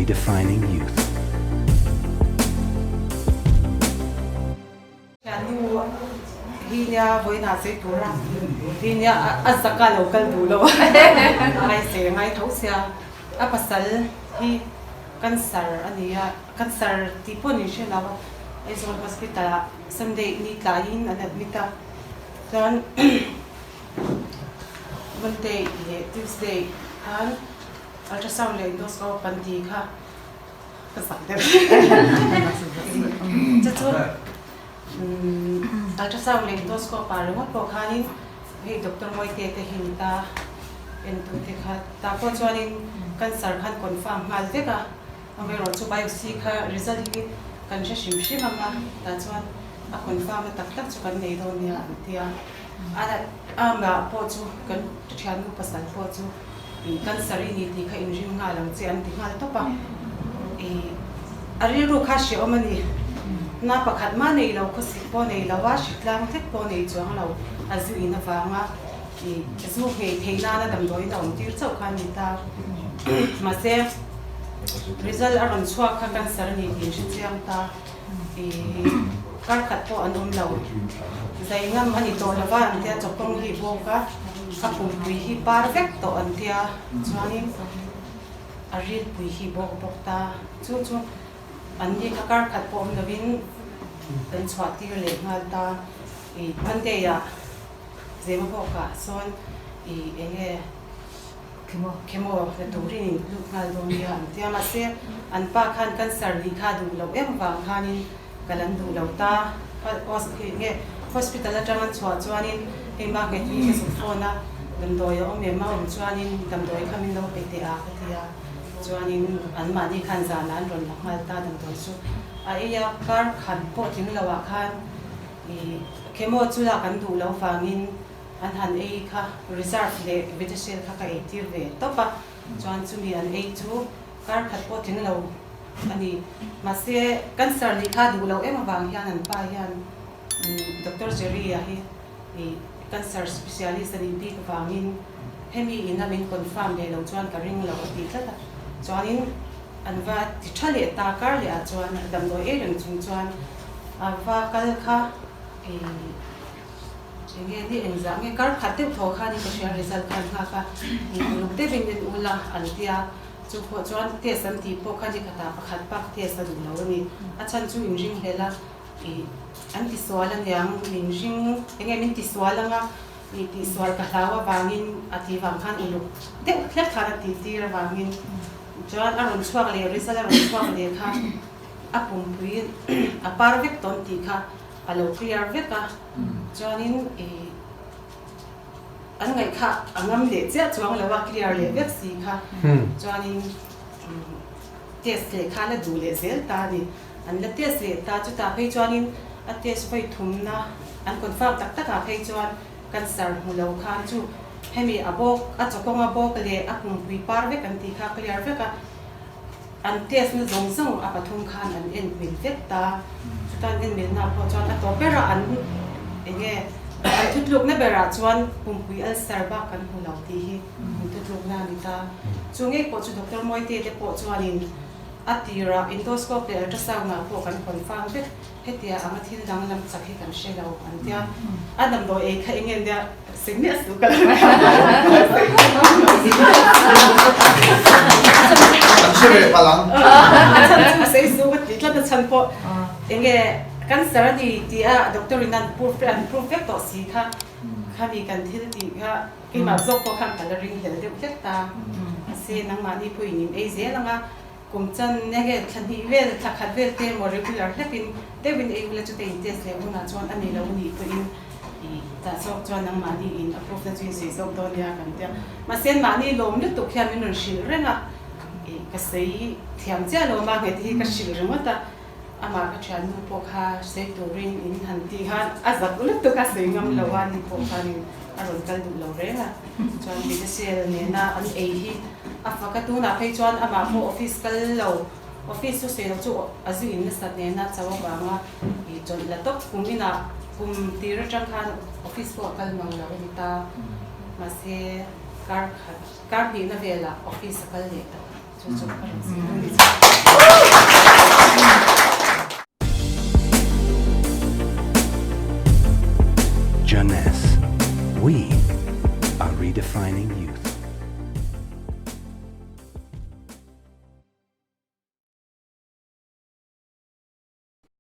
Redefining Youth. Thiannu hi nia vawiinah sei tura hi nia a zaka lo kal duh lo a ngai sei a ngai tho sia a pasal hi cancer a ni a cancer tih pawh ni hre lo a Aizawl hospital ah Sunday ni tlaiin an admit a chuan Monday leh Tuesday khan ultrasound leh endoscope an ti kha. Ka zak deuh. Chu chu ultrasound leh endoscope ah ringawt pawh khanin hei doctor Mawite te hi ni ta entute kha tah pawh chuanin cancer khan confirm nghal vek a, amaherawhchu biopsy kha result hi kan hre hrim hrim ang a, tah chuan a confirm na tak tak chu kan nei dawn nia an ti a, amah pawh chu kan thiannu pasal pawh chu. Cancer i ni tih kha inrim nghal ang che an ti nghal tawp a, ih a rilru kha hrehawm a ni. Na pakhat mah nei lo, khawsik pawh nei lo a, hritlang hlek pawh nei chuang lo, a zu in avanga ih zu nghei theih nana damdawiin a awm tir chauh kha a ni ta. Mahse result a rawn chhuak kha cancer a ni tih in hre chiang ta, ih kar khat pawh an awm lo. Zai ngam a ni tawh lo va an tia chawkawng hi bawk a. A pumpui hi par vek tawh an tia chuanin a rilpui hi bawk bawk ta chu chu an ni kha kar khat pawh awm lovin kan chhuah tir leh nghal ta ih Monday ah Zema bawkah sawn ih eng nge chemo la turin in lut nghal dawn nia an tia mahse an pa khan cancer nih kha duh loh em vang khanin Ka lan duh lo ta. Eng nge hospital atang an chhuah chuanin hei market hi ka zuk phone a, damdawi a awm em a awm chuanin damdawi kha min lo pe teh a ka ti a, chuanin anmahni khan zanah an rawn la nghal ta damdawi chu a ei a, kar khat pawh tling lo ah khan ih chemo chu lak an duh lo vangin an han ei kha reserve leh Vitashel kha ka ei tir ve tawp a, chuan chumi an ei chu Kar khat pawh tling lo a ni. Mahse, cancer nih kha duh loh em avang hian an pa hian Doctor Jerry-a hi cancer specialist a nih bik avangin hemi ina min confirm leh lo chuan ka ring lo a ti tlat a. Chuanin an va ti tha leh ta kar leh ah chuan damdawi ei reng chung chuan a va kal kha enge ni engzah nge kar khat deuh thaw khan ka hria result khan nghak a, uluk deuhin en ula an tia. Chu pawh chuan test an tih pawh kha ni khatah pakhat bak test a duh lo a ni. A chhan chu inring hlel a, ih an tisual aniang min ring eng nge min tisual anga ih tihsual ka hlau avangin a tih vang khan uluk deuh hlek khan a tih tir avangin chuan a rawn chhuak leh result a rawn chhuak leh kha a pumpui a par vek tawn tih kha a lo clear vek a chuanin ih An ngaih kha a ngam leh chiah chuang lo a, clear leh vek si kha. Chuanin test leh kha la duh leh zel ta a ni. An la test leh ta, chutah phei chuanin a test vawi thumna an confirm tak takah phei chuan cancer hmu lo khan chu hemi a bawk, a chawkawnga bawk leh a pumpui par vek an tih kha clear vek a. An test na zawng zawng a pathum khan an en hmel vek ta. Chutan en hmelna pawh chuan a tawp berah an eng nge an thutlukna berah chuan pumpui ulcer bak kan hmu lo tih hi an thutlukna a ni ta. Chu ngei pawh chu Doctor Mawite te pawh chuanin a tirah endoscope leh ultrasound ah pawh kan confirm vek hetia anga thil danglam chak hi kan hre lo an tia. A damdawi ei kha eng nge nia Seng miah suh ka lo An hre ve palh ang. A chhan chu sei suh ka ti tlat a chhan pawh eng nge cancer a ni tih a doctor in an proof an proof vek tawh si kha khami kan thil tih kha keimah zawk pawh khan ka la ring hlel deuh hlek ta. Mahse nangmahni pawhin in ei zel ang a. Kum chan enge thla hnih vel, thla khat vel te emaw regular hlekin deuhin ei ula chute in test leh hunah chuan a ni lo nih pawhin i tah zawk chuan nangmahni in a proof na chu in sawi zawk dawn nia kan tia. Mahse mahni lawm lutuk hian min rawn hrilh reng a, i ka sawi thiam chiah lo mah nghet hi ka hrilh ringawt a, amah ka thiannu pawh kha sawi turin in han tih khan a zak lutuk a sawi ngam lo a ni pawh khanin a rawn kal duh lo reng a, chuan Bidasel nena an ei hi a fak a, tunah phei chuan amah pawh office kal lo, office chu sawi lo chu a zu in nasat nena cho avanga ih chawlh la tawp kum inah kum tir atang khan office pawh a kal mang lo a ni ta, mahse kar khat kar hnihna velah office a kal leh ta. Chu chu ka rawn sawi a ni. Jeunesse, we are redefining youth.